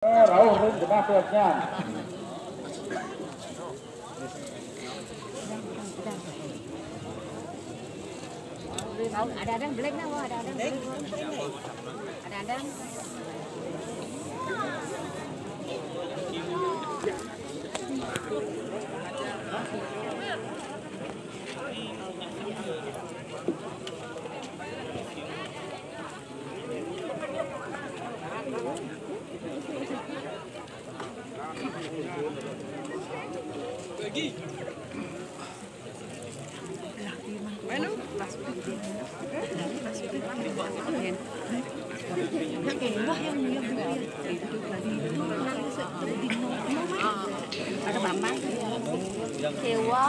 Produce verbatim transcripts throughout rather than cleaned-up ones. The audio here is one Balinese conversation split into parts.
Rauh ring genah tuasnya. Ada-ada belek nah, wah, ada-ada belek. Ada-ada. Ada Bambang. Kecewa.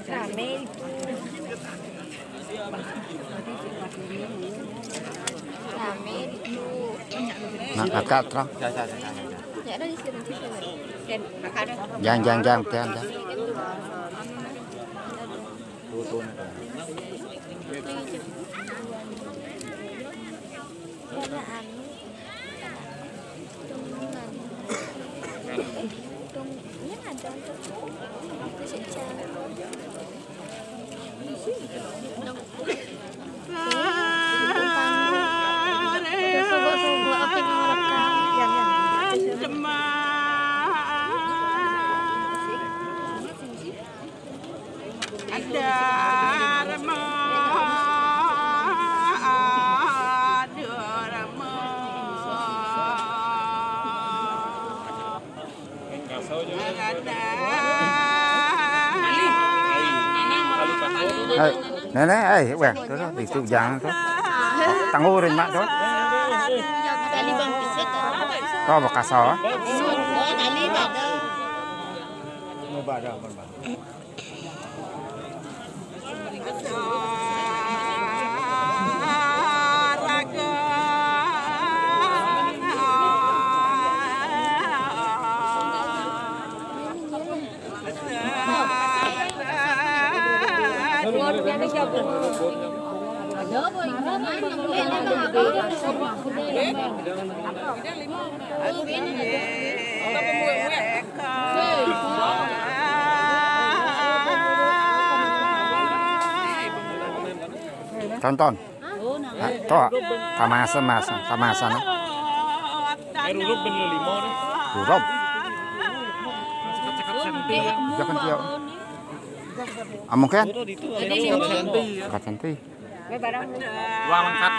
Rame itu. Rame itu. Nah, kakak terang. Ya, ada di sini, di sini. Dan kakak ada. Jang, jang, jang, jang, jang. Karena anu, teman. Tung, ini ada untuk sejak. Eh, nenek, eh, weh, tu, tu, itu jangan tu. Tangguh rin mak tu. Tu bekas ah. Mau baca apa, Bang? Tonton. Ha, to. Tamasa, masa, tamasa na. Eh, rurup ben lima ni. Rurup. Jangan dia. Amun kan? Angkat senti. Dua angkat.